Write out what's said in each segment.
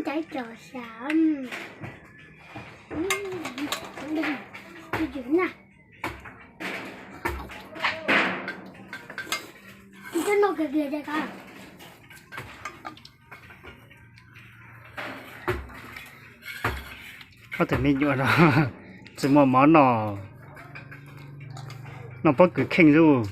Caib tso xyaw. Ib yam na. Cov no kiag kiag cov ko. Ob tug me nyuam no tsis muaj mov noj, noj pob kws kheej xwb.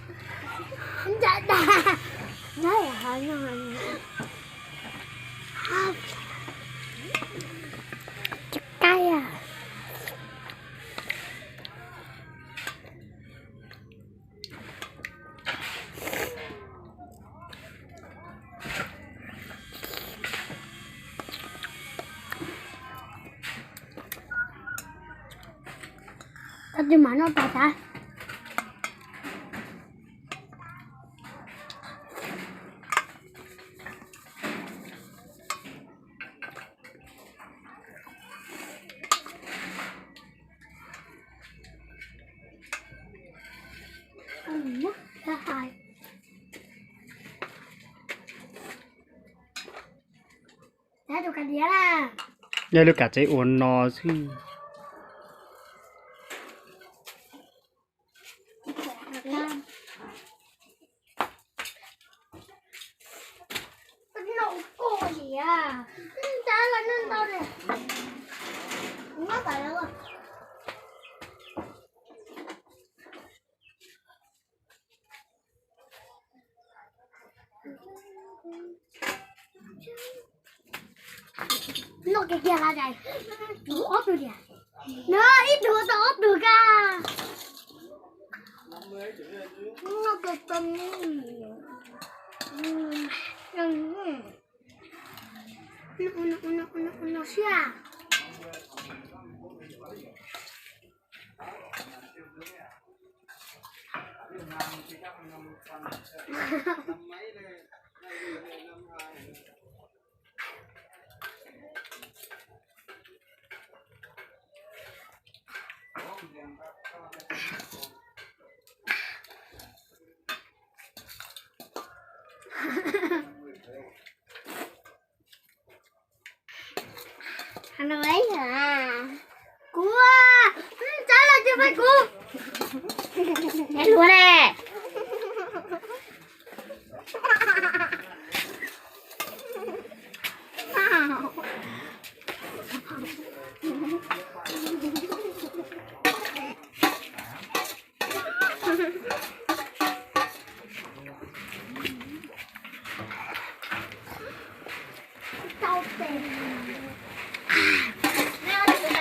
Koj twb mam noj tas tas. Yog lub kav tsev ua no xwb. Noj kiag kiag la dais, ob tug tiag. No ib tug tau ob tug ka. Noj kiag tau. No siab. Kuv, tsab los cia pab kuv. Es luag ne. Tau tes.